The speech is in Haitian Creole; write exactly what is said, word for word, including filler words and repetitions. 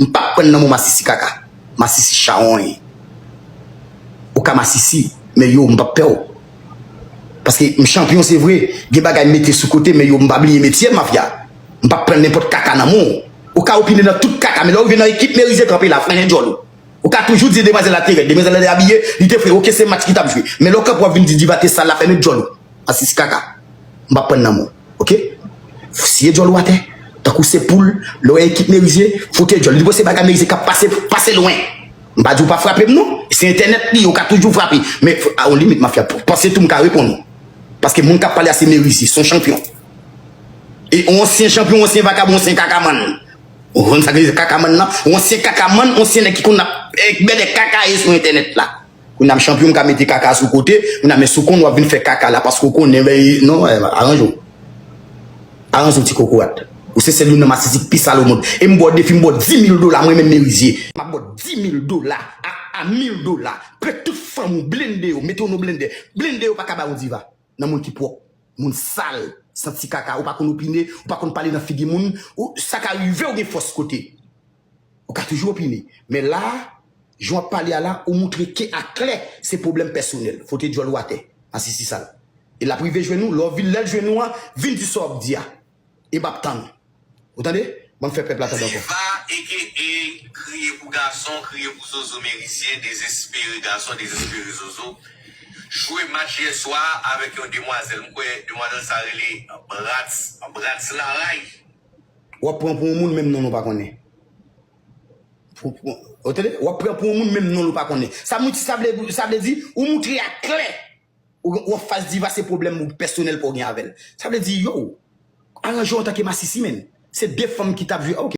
M p ap pran nan men w masisi kaka. Masisi chawony. Ou ka masisi, men yo, m p ap pè w. Paske m chanpyon, se vre. Gen bagay m mete sou kote, men yo, m pa bliye metye m, mafya. M p ap pran nenpòt kaka nan men w. Ou ka opine nan tout kaka, men lè w rive nan ekip Merize kanpe la, frennen djòl ou. Ou ka toujou di demwazèl la te rèd, demwazèl la te abiye, li te fre, oke, se match ki t ap jwe. Men lè w kanpe w ap vin di Diva te sal la, fèmen djòl ou. Masisi kaka. M p ap pran nan men w. Oke? Siye djòl ou atè. Tankou se poul, lè w wè ekip Merize, fwote djòl. Li panse bagay Merize k ap pase, pase lwen. M pa di w pa frape m non. Se entènèt li, ou ka toujou frape. Men a yon limit, mafya. Panse tou m ka reponn ou. Paske moun k ap pale a se Merize, se yon chanpyon. E yon ansyen chanpyon, yon ansyen vakabon, yon ansyen kakamann. Ou konn sa k vle di kakamann nan? Yon ansyen kakamann, yon ansyen nèg ki konn ap, eh, bèdè kaka ye sou entènèt la. Kounye a m chanpyon, m ka mete kaka sou kote, kounye a men si w konn w ap vin fè kaka la paske w konnen, ben, non, eh, aranje w. Aranje w, ti kokorat. Ou se sèl youn nan masisi k pi sal o mond. E m ba w defi, m ba w di mil dola, mwen menm Merize. M ap ba w di mil dola, a, a mil dola. Pran tout fanm ou, blende yo, mete yo nan blendè. Blende yo pa ka ba yon diva. Nan moun ki pwòp, moun sal, santi kaka, ou pa konn opine, ou pa konn pale nan figi moun, ou, sa ka rive w gen fòs kote. Ou ka toujou opine. Men la, jan w ap pale a la, ou moutre ke aklè se pwoblèm pèsonèl. Fwote djòl ou atè. Masisi sal. E l ap rive jwenn ou, lè w vin, lè l jwenn ou an, vin di sa w ap di a. E m ap tann ou. Ou tande? Ban m fè pèp la tande ankò. Diva, aka kriye pou gason, kriye pou zozo Merize, dezespere gason, dezespere zozo. Jwe match yè swa avèk yon demwazèl. M kwè demwazèl sa rele Brats, Brats Laray. W ap pran pou yon moun, menm non l ou pa konnen. Pou, pou, ou tande? W ap pran pou yon moun, menm non l ou pa konnen. Sa mouti, sa vle, sa vle di, ou moutre aklè. Ou, ou anfas diva, se pwoblèm ou pèsonèl pa w gen avè l. Sa vle di, yo, aranje w antanke masisi, menn. Se de fanm ki t ap jwe. Ah, ok.